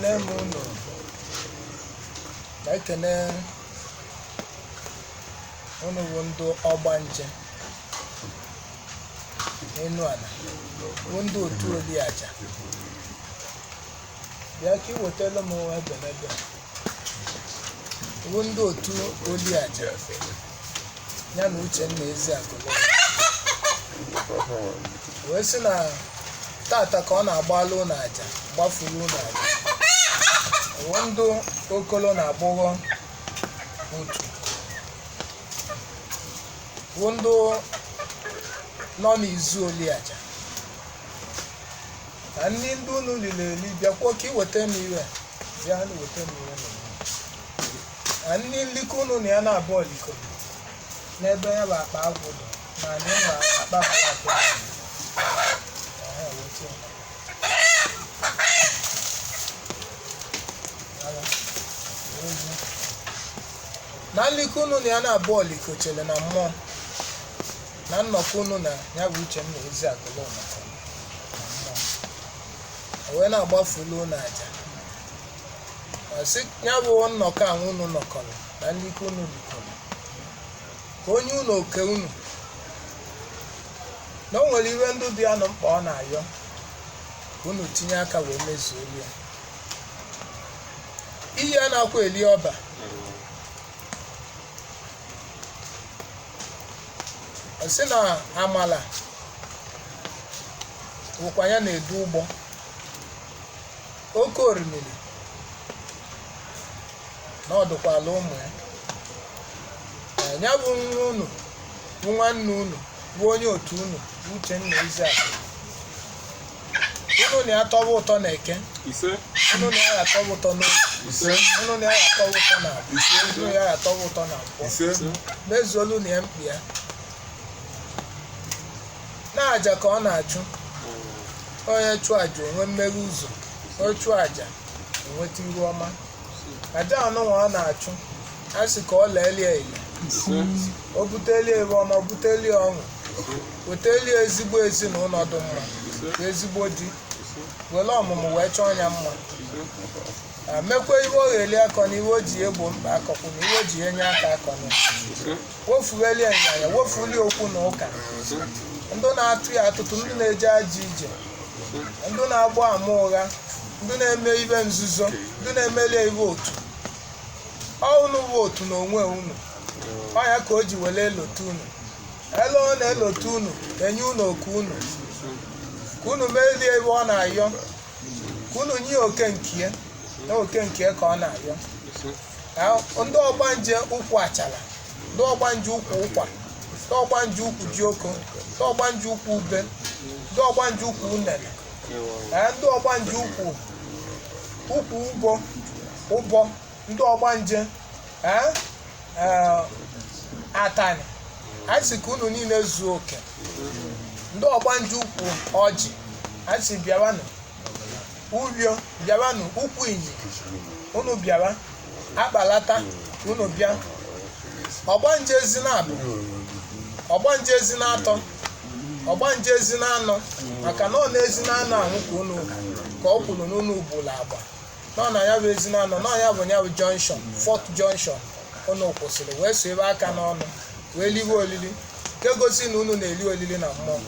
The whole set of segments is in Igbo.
Ekene m unu, na-ekene unu bụ ndị ọgbanje n'enu ala, bụ ndị otu oli aja. Bịa ka ị wetara m ebenebe bụ ndị otu oli aja ya na Uchenna Ezeakụ wee sị na tata ka ọ na-agbalụ ụnụ aja, gbafuru ụnụ aja, bụ ndụ okolo na agbọghọ otu, bụ ndụ nọ n'izu oli aja na ndị ndị unu liri eli. Bịakwuo ka ị weta m iwe, bịa weta m iwe na ndị nlikọ unu na ya na-abụ oliko n'ebe ya bụ akpa agwụ dị na anyị nwe akpa bara akpa. Ehe, weta ya. Ala, ozu. Na nlikọ unu na ya na-abụ oliko chere na mmụọ na nnọkọ unu na ya bụ Uchenna Ezeakụ nọkọ na mmụọ wee na-agbafulu unu aja. Ọ sị ya bụ nnọkọ ahụ unu nọkọrọ na nlikọ unu likọrọ ka onye unu oke unu na o nwere iwe ndụ dị anụ mkpa ọ na-ayọ ka unu tinye aka wee mezuo ya. Iyi a na-akwa eli ọba ọ sị na amala wụkwa ya na-edu ụgbọ oke orimiri na ọdụkwala ụmụ ya. Ya bụ nwa unu, bụ nwanne unu, bụ onye otu unu, bụ Uchenna Ezeakụ, unu na-atọwa ụtọ na eke. Ise. Unu na ya atọwa ụtọ n'oge. Ise. Unu na ya atọwa ụtọ na abụ. Ise. Unu ya atọwa ụtọ na abụọ. Ise. Mezuolu na ya mkpi ya na-aja ka ọ na-achụ. Onye chụọ aja onwe mmeghe ụzọ, onye chụọ aja enweta iru ọma. Aja anụnwa ọ na-achụ, a sị ka ọ lelie ile. Ise. O butelie iru ọma, o butelie ọṅụ, wetelie ezigbo ezinụlọ dị mma, ezigbo di, were ọmụmụ wee chọọ ya mma, ma mekwa iwe ọ gheli akọ na iwe o ji egbo mkpa akọkwụ na iwe o ji enye aka akọ na wofuwelie nyanya, wofulie okwu na ụka, ndị na-atụ ya atụtụ, ndị na-eje ajọ ije, ndị na-agba ama ụgha, ndị na-eme ibe nzuzo, ndị na-emelie iwe otu ọ unu bụ otu na onwe unu. Ọ ya ka o ji were elote unu ele ọ na-elote unu, enye unu oke unu ka unu merie iwe ọ na-ayọ, ka unu nye oke nke na oke nke ka ọ na-ayọ. Na ndị ọgbanje ụkwụ achala, ndị ọgbanje ụkwụ ụkwa, ndị ọgbanje ụkwụ jioko, ndị ọgbanje ụkwụ ube, ndị ọgbanje ụkwụ unere, na ndị ọgbanje ụkwụ ụkwụ ụbọ ụbọ, ndị ọgbanje atani, a sị ka unu niile zuo oke. Ndị ọgbanje ụkwụ ọjị, a sị bịawanụ ubio, bịawanụ ụkwụ inyi, unu bịawa akpalata, unu bịa. Ọgbanje ezi na-abụ, ọgbanje ezi na-atọ, ọgbanje ezi na-anọ, maka na ọ na-ezi na-anọ ahụ ka unu ka ọ kwuru n'unu ugboro agba nọ na ya bụ ezi na-anọ nọ ya bụ ya bụ junction, fourth junction unu kwụsịrị wee so ebe aka n'ọnụ wee liwe olili nke gosi na unu na-eli olili na mmụọ.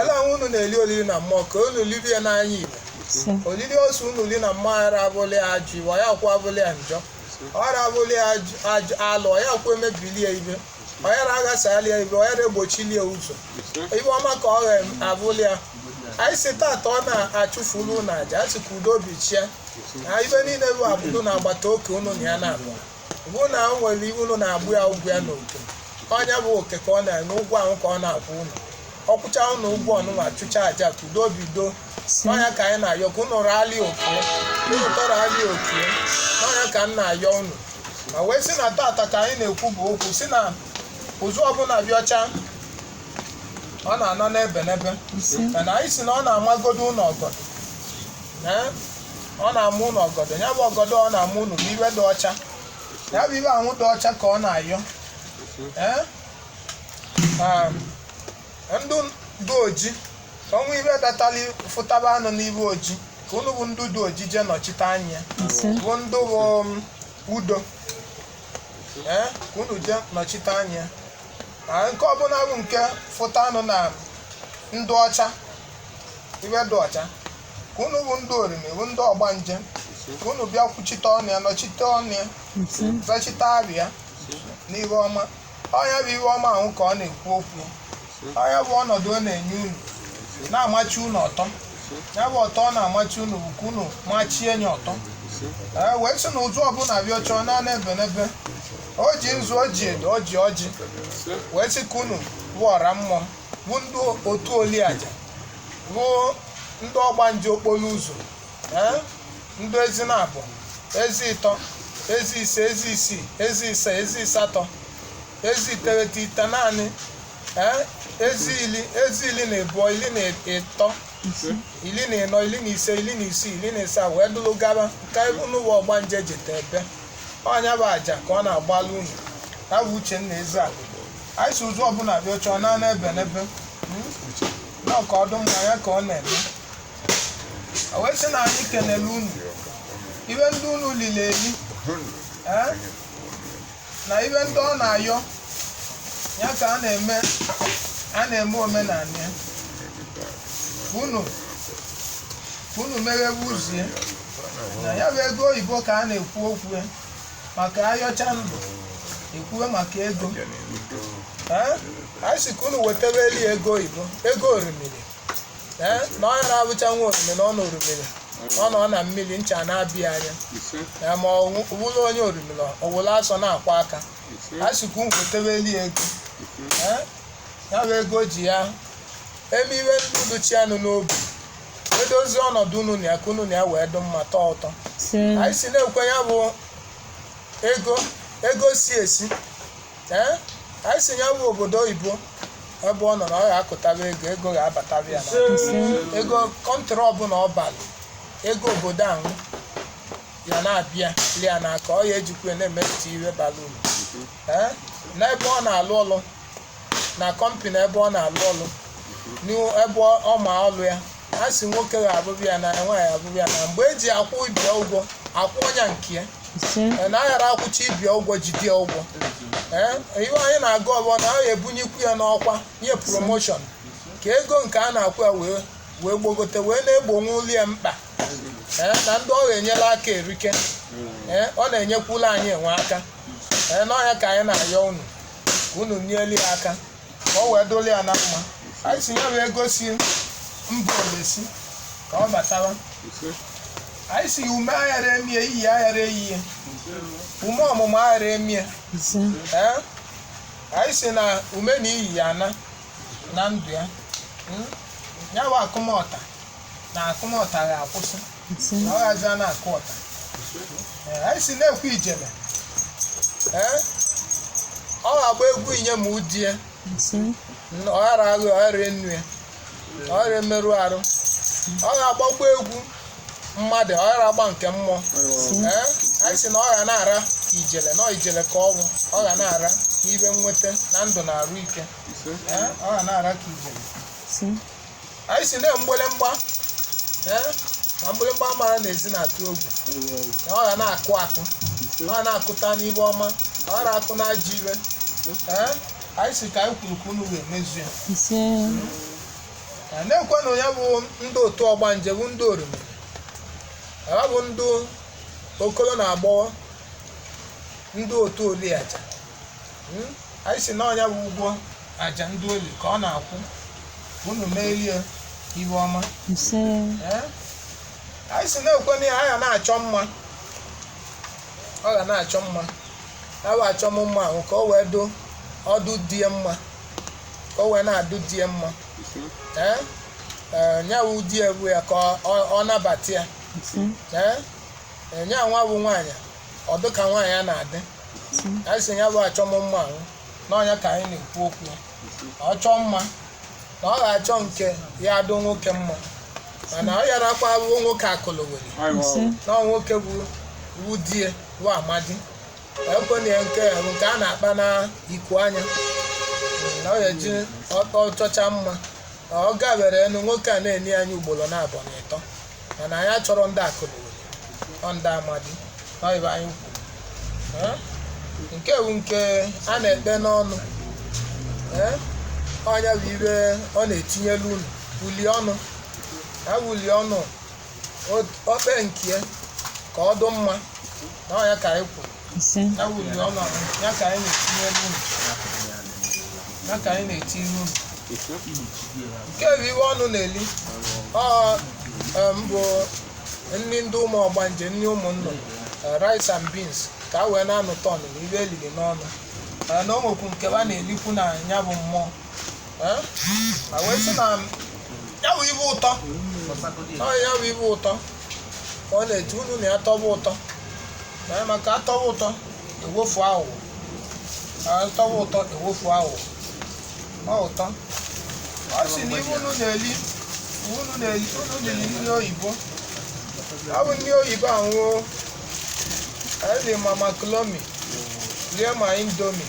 Ele ahụ unu na-eli olili na mmụọ ka unu libie n'anya igbo. Olili ose unu li na mmụọ ara abụlị ya ajụ iwe ya kwụ abụlị ya njọ, ọra abụlị ya ajụ alụ ya kwụ emebilie ibe ọyara aghasalia ibe ọyara egbochilie ụzọ ibe ọma ka ọ ga abụlị ya. Anyị si tata ọ na-achụfuru unu aja, a sị ka udo bichie na ibe niile bụ agbụrụ na agbata oke unu na ya na-abụ bụ na o nwere iwu unu na-agbụ ya ụgwọ ya na oke ọnya bụ oke ka ọ na-eme ụgwọ ahụ ka ọ na-akwụ unu ọkwụcha unu ụgwọ ọnụnwa chụcha aja ka udo bido n'ọnya ka anyị na-ayọ ka unu rali oke unu tọrọ ali oke n'ọnya ka m na-ayọ unu ma wee sị na tata ka anyị na-ekwu bụ okwu si na ụzụ ọbụla bịa ọcha ọ na-ana n'ebe n'ebe, mana anyị si na ọ na-amagodo ụlọ ọgọdọ. Ee, ọ na-ama ụlọ ọgọdọ ya bụ ọgọdọ ọ na-ama ụlọ bụ iwe dị ọcha, ya bụ iwe ahụ dị ọcha ka ọ na-ayọ. Ee, ma ndụ dị oji ọnwa ibe datali fụtaba anụ n'ibe oji ka Ka unu bụ ndị dị ojije nọchite anya bụ ndị bụ udo, ee, ka unu jee nọchite anya. Ma nke ọbụla bụ nke fụtanụ na ndụ ọcha, ibe dị ọcha, ka unu bụ ndị orime, bụ ndị ọgbanje, ka unu bịa kwuchite ọnụ ya, nọchite ọnụ ya, zachite abịa n'ihe ọma. Ọnya bụ ihe ọma ahụ ka ọ na-ekwu okwu. Ọnya bụ ọnọdụ ọ na-enye unu, na-amachi unu ọtọ. Ya bụ ọtọ ọ na-amachi unu bụ ka unu machie ya ọtọ. Ee, wee sị na ụzụ ọbụla bịa chọọ naanị ebe n'ebe o ji nzu, o ji edo, o ji ọjị, wee sị ka unu bụ ọra mmụọ, bụ ndị otu oliaja, bụ ndị ọgbanje okporo ụzọ, ee, ndị ezi na-abụ, ezi ịtọ, ezi ise, ezi isii, ezi ise, ezi ịsatọ, ezi iteghete, ite naanị, ee, ezi ili, ezi ili na ịbụọ, ili na ịtọ, ili na ịnọ, ili na ise, ili na isii, ili na ịsaa, wee dụrụ gaba nke unu bụ ọgbanje jete ebe. Ọnya bụ aja ka ọ na-agbalụ unu. Ya bụ Uchenna Ezeaku. Anyị si ụzọ ọbụla bịa chọọ naanị ebe n'ebe na ka ọ dị mma ya ka ọ na-eme. O wee sị na anyị kenele unu ibe ndị unu lili eli, ee, na ibe ndị ọ na-ayọ ya ka a na-eme, a na-eme omenala ya. Unu unu meghebe ụzọ ya na ya bụ ego oyibo ka a na-ekwu okwu ya, maka ayọcha ndụ ekwuwe maka ego. Ee, anyị sị ka unu wetebeli ego oyibo, ego orimiri, ee, na ọ na-abụcha nwa orimiri na ọ na orimiri ọ nọ na mmiri ncha na-abịa anya ya, ma ọ wụrụ onye orimiri ọ wụrụ asọ na-akwa aka. Anyị sị ka unu wetebeli ego. Ee, ya bụ ego ji ya eme iwe ndị duchianụ n'obi, edozi ọnọdụ unu na ya, ka unu na ya wee dị mma, tọọ ụtọ. Anyị si na-ekwe ya bụ ego, ego si esi. Ee, anyị si ya bụ obodo oyibo ebe ọ nọ na ọ ga-akụtaba ego, ego ga-abataba ya na ego kọntrị ọbụla ọ balụ ego obodo ahụ ya na-abịa lia n'aka, ọ ya ejikwa ya na-emepụta ihe bara uru. Ee, n'ebe ọ na-alụ ọlụ na kọmpini ebe ọ na-alụ ọlụ, n'ebe ọ ma ọlụ ya, a sị nwoke ga-abụbụ ya na nwaanyị abụbụ ya na mgbe eji akwụ ibia ụgwọ, akwụ ọnya nke ya na aghara akwụcha ibia ụgwọ, jide ya ụgwọ. Ee, ihe anyị na-agụ ọbọ na ọ ga-ebunyekwu ya n'ọkwa, nye promoshọn, ka ego nke a na-akwụ ya wee gbogote, wee na-egbonwu ya mkpa. Ee, na ndị ọ ga-enyela aka erike. Ee, ọ na-enyekwula anyị enwe aka. Ee, n'ọnya ka anyị na-ayọ unu ka unu nyelu ya aka ka ọ wee doli ya na mma. Anyị si ya wee gosi mba ofesi ka ọ batara. Anyị si ume aghara emie, iyi aghara eyiye, ume ọmụmụ aghara emie. Ee, anyị si na ume na iyi ya ana na ndụ ya. Ya bụ akụmọta na akụmọta ga-akwụsị na ọ ghazi a na-akụ ọta. Ee, anyị si na-ekwu ijele. Ee, ọ ga-agba egwu inye ma udie ọ ghara aghụ, ọ ghara enu ya, ọ ghara emerụ arụ. Ọ ga-agbakwa egwu mmadụ, ọ ghara agba nke mmụọ. Ee, anyị sị na ọ ga na-ara ka ijele na ijele ka ọ bụ, ọ ga na-ara n'ibe nweta na ndụ na arụ ike. Ee, ọ ga na-ara ka ijele. Anyị si na mgbịrịmgba, ee, na mgbịrịmgba mara na ezi na-atụ egwu, na ọ ga na-akụ akụ, ọ ga na-akụta n'ibe ọma, ọ ga na-akụ n'ajọ ibe. Ee, anyị si ka anyị kwuru ka unu wee mezu ya. Na na-ekwenụ ya bụ ndị otu ọgbanje, bụ ndị orimiri, ha bụ ndị okolo na agbọghọ, ndị otu oli aja. Anyị si na ọnya bụ ụgwọ aja ndị oli ka ọ na-akwụ, ka unu merie iwe ọma. Ee, anyị si na-ekwenụ ya, ga na-achọ mma, ọ ga na-achọ mma, ya bụ achọ m mma ahụ ka o wee dụ ọdụ dị ya mma, ka o wee na-adụ di ya mma. Ee, ee, nya bụ di ya bụ ya ka ọ nabata ya. Ee, nya nwa bụ nwaanyị, ọ dị ka nwaanyị a na-adị. Anyị sị ya bụ achọ m mma ahụ n'ọnya ka anyị na-ekwu okwu ya. Ọ chọọ mma na ọ ga-achọ nke ya adụ nwoke mma, mana ọ yara akwa abụọ nwoke akụlụwere na nwoke bụ wu di ya bụ amadi ekwenye ya nke ya bụ nke a na-akpa na iku anya na ọ ga-eji ọchọcha mma na ọ gabere enu nwoke a na-enye anyị ugboro na abụọ na ịtọ. Mana anyị achọrọ ndị akụnụwere ọ ndị amadi ọ ibe anyị kwuru. Eh? Nke bụ nke a na-ekpe n'ọnụ. Eh? Ọnya bụ ibe ọ na-etinyelu unu uli ọnụ ya bụ uli ọnụ okpe nke ka ọ dị mma na ọnya ka anyị kwuru. Ise. Ya bụ uli ọnụ ahụ, ya ka anyị na-etinyelu unu, ya ka anyị na-etinye unu. Nke bụ iwe ọnụ na-eli ọ bụ nri ndị ụmụ ọgbanje, nri ụmụ nnụnụ, rice and beans ka a wee na-anụta ọnụnụ ibe eliri n'ọnụ. Na o nwekwu nke a na-elikwu na ya bụ mmụọ. A wee sị na ya bụ ibe ụtọ, ọ ya bụ ibe ụtọ ka ọ na-eti unu na ya tọba ụtọ na ya, maka atọba ụtọ ewofu aghụghọ, atọba ụtọ ewofu aghụghọ. Ọ ụtọ ọ sị na ibe unu na-eli, unu na-eli, unu liri nri oyibo. Ọ bụ nri oyibo anwụọ eli ma macaroni rie ma indomie.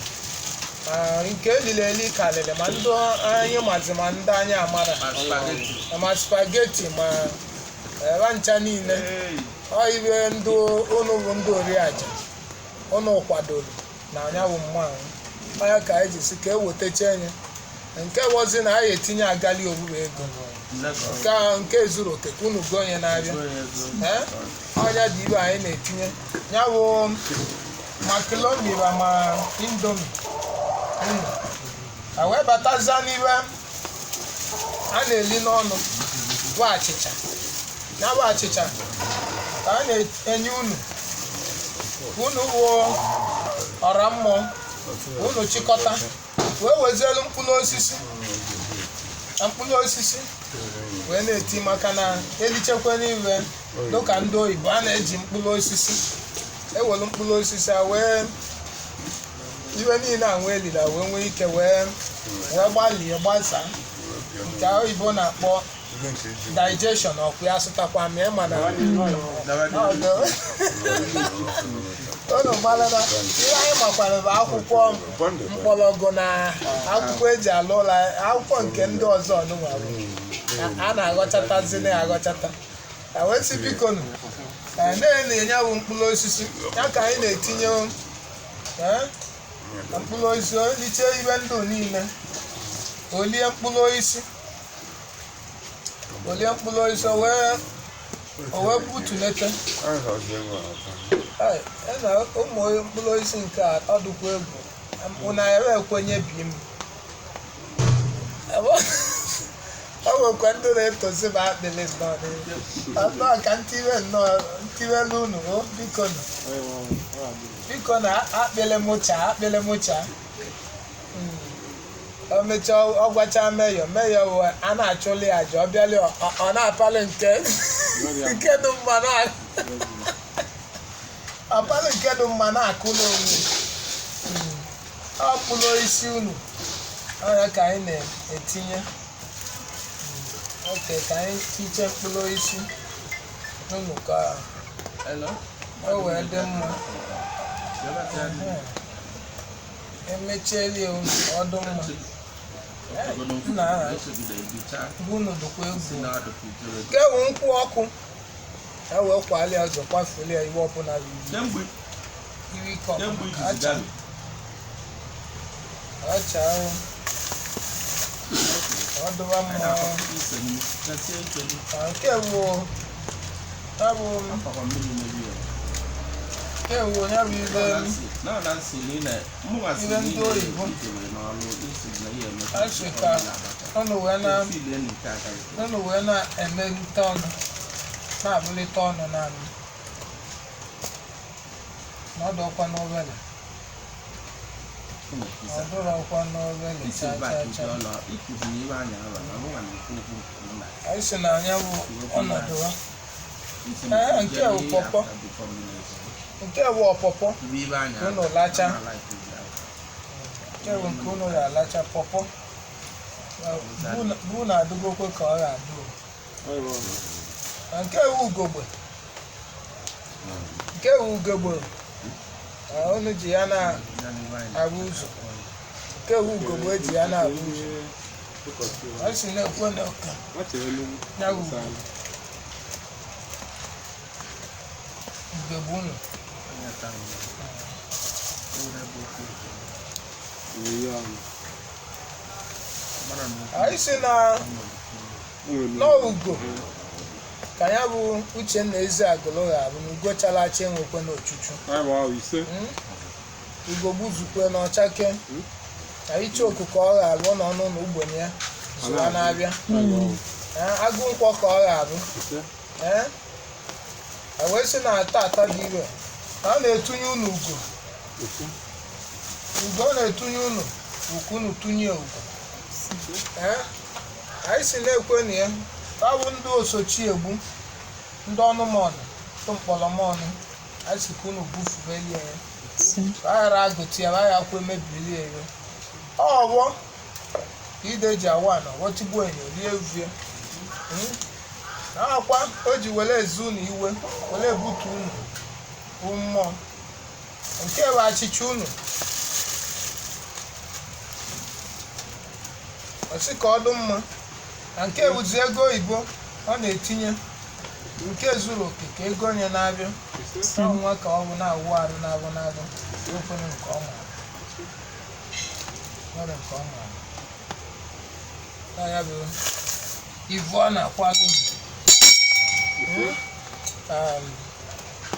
Nke eliri eli karịrị ma ndị anyị mazi ma ndị anyị amara ma spaghetti ma eba ncha niile. Ọ ibe ndị unu bụ ndị oriaja unu kwadoro na anya bụ mmanwụ ọnya ka anyị ji si ka e wetacha enye nke wọzi na anyị etinye agali oruru ego nke nke zuru oke ka unu gụọ onye na-abịa. Ee, ọnya dị ibe anyị na-etinye ya bụ macaroni ma indomie unu a wee bataza n'ibe a na-eli n'ọnụ bụ achịcha. Ya bụ achịcha ka a na-enye unu ka unu wuo ọra mmụọ unu chịkọta wee wezielu mkpụrụ osisi na mkpụrụ osisi wee na-eti, maka na elichekwa n'iwe dịka ndị oyibo a na-eji mkpụrụ osisi ewelu mkpụrụ osisi a wee iwe niile a nwee eliri a wee nwee ike wee wee gbalie gbasaa nke oyibo na-akpọ digestion. Ọkụ ya sụtakwa mịa mana unu mara na ihe anyị makwara bụ akwụkwọ mkpọrọgwụ na akwụkwọ eji alụ ụlọ akwụkwọ nke ndị ọzọ nụnwa bụ a na-aghọchatazini aghọchata. A wee sị biko nụ na-enye bụ mkpụrụ osisi ya ka anyị na-etinye na mkpụrụ osisi oliche ibe ndụ niile olie mkpụrụ osisi, olie mkpụrụ osisi o wee butunete. Ai, na ụmụ mkpụrụ osisi nke a ọ dịkwa egwu ụna ya ekwenye bi m o nwekwa ndị na-etozi m akpịrị nnọọ nnọọ ka ntiwe nnọọ ntiwelu unu o biko nụ biko na akpịrị mụcha akpịrị mụcha. O mechaa ọ gwacha meyọ meyọ wee a na-achụli ya aja ọ bịali ọ na-apali nke nke dị mma na apali nke dị mma na-akụ n'onwe ọ mkpụrụ osisi unu ọya ka anyị na-etinye. Oke ka anyị tiche mkpụrụ osisi unu ka o wee dị mma. Emechieli unu ka ọ dị mma. Nna unu dịkwa egwu nke wụ nkwụ ọkụ e wee kwali ọzọ kwafuli ya iwe ọbụla bụ iwe ike ọcha ọcha ahụ ọ dịwa mma. Nke wụ ya bụ nke wụ ya bụ ibe ibe ndị oyibo asị ka unu wee na-emelite ọnụ na-abụlite ọnụ naanị na ọdụ ọkwa n'obele ọdụrụ ọkwa n'obele cha cha cha. Anyị sị na anya bụ ọnọdụ ha. Ee, nke bụ pọpọ, nke bụ ọpọpọ unu lacha, nke bụ nke unu ga-alacha pọpọ bụ na adịgokwe ka ọ ga-adị. Nke bụ ugogbe, nke bụ ugogbe unu ji ya na-abụ ụzọ, nke bụ ugogbe eji ya na-abụ ụzọ. Ọ sị na-ekwe na ụka ya bụ ugogbe. Ugegbe unu. Anyị si na n'ugo ka ya bụ Uchenna Ezeagụlụ ga-abụ na ugo chara acha enwekwe n'ochuchu. Ugo gbuzukwe na ọchake na iche oku ka ọ ga-abụ na ọnụ na ugbenye ya zụwa na-abịa. Agụ nkwọ ka ọ ga-abụ. Ee, a wee sị na ata ata dị ire na ọ na-etunye unu ugo. Ugo ọ na-etunye unu uku unu tụnye ugo. Ee, anyị si na-ekwe na ya ka ọ bụ ndị osochi egbu ndị ọnụmọnụ tụ mkpọrọmọnụ. Anyị si ka unu bufubelie ya ka a ghara agụti ya ya akwa emebili ya ọghọ ka ide ji awa na ọghọtigbuo enyo rie evie na akwa o ji were ezu unu iwe were ebutu unu bụ mmụọ nke bụ achịcha unu ọsị ka ọ dị mma na nke bụzi ego oyibo ọ na-etinye nke zuru oke ka ego onye na-abịa nwa ka ọ bụ na-awụ arụ na-abụ na-abụ okwere nke ọ maara nwere nke ọ maara na ya bụ ivu ọ na-akwado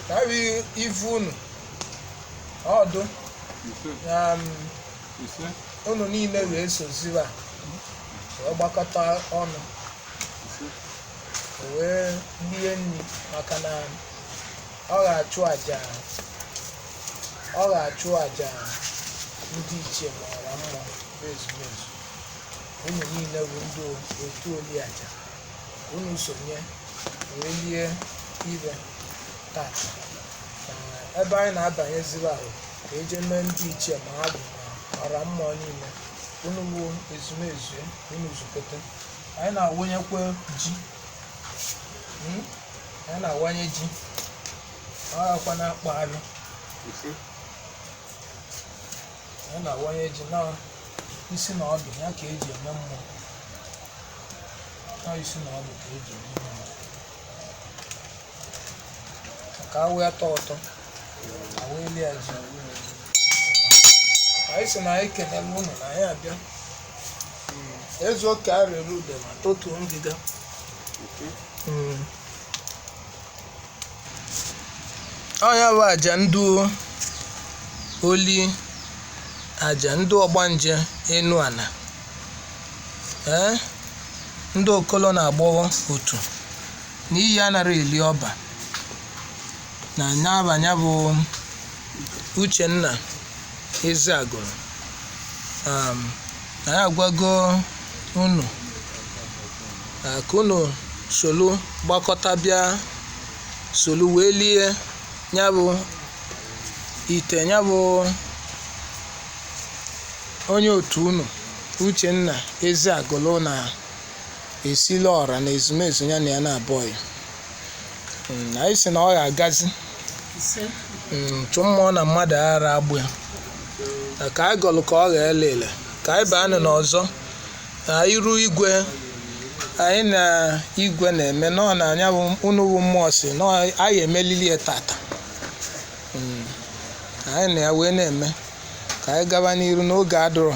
ya bụ ivu unu ọdụ na unu niile wee soziwa wee gbakọta ọnụ wee rie nri maka na ọ ga-achụ àjà ọ ga-achụ àjà ndị ichie ma ọra mmụọ bụ ezumezu unu niile bụ ndị otu oli àjà unu sonye wee lie ibe tata na ebe anyị na-abanyeziri ahụ ka eje mee ndị ichie ma ha bụ ma ọra mmụọ niile unu bụ ezumezu unu zukọta. Anyị na-awụnyekwa ji. Anyị na-awanye ji ọ gakwa na-akpọ arụ. Anyị na-awanye ji na isi na ọdụ ya ka eji eme mmụọ na isi na ọdụ ka eji eme mmụọ maka awụ ya tọ ụtọ awụ ya ji. Anyị sị na anyị kelele unu na anyị abịa ezu oke arịrị ude ma totuo ngịga. Ọ ya bụ àjà ndị oli àjà ndị ọgbanje enu ana ee ndị okolo na-agbọghọ otu na iyi anara eli ọba na nyabanya bụ Uchenna Ezeagụlụ. Na ya agwago unu ka unu solu gbakọta bịa solu wee lie ya bụ ite ya bụ onye otu unu Uchenna Ezeagụlụ na esila ọra na ezumezu ya na ya na-abụọ ya. Anyị sị na ọ ga-agazi chụ mmụọ na mmadụ aghara agbụ ya na ka anyị gọlụ ka ọ ga-ele ele ka anyị baanụ n'ọzọ na iru igwe anyị na igwe na-eme nọ na anya bụ unu bụ mmụọ si na anyị emelili ya tata. Anyị na ya wee na-eme ka anyị gaba n'iru n'oge adụrọ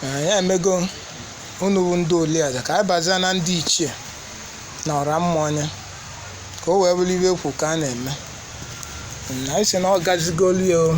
anyị emego unu bụ ndị oliaja ka anyị bazia na ndị ichie na ọra mmụọ anya ka o wee bụrụ ibe ekwu ka a na-eme. Anyị sị na ọ gazigolu ya o.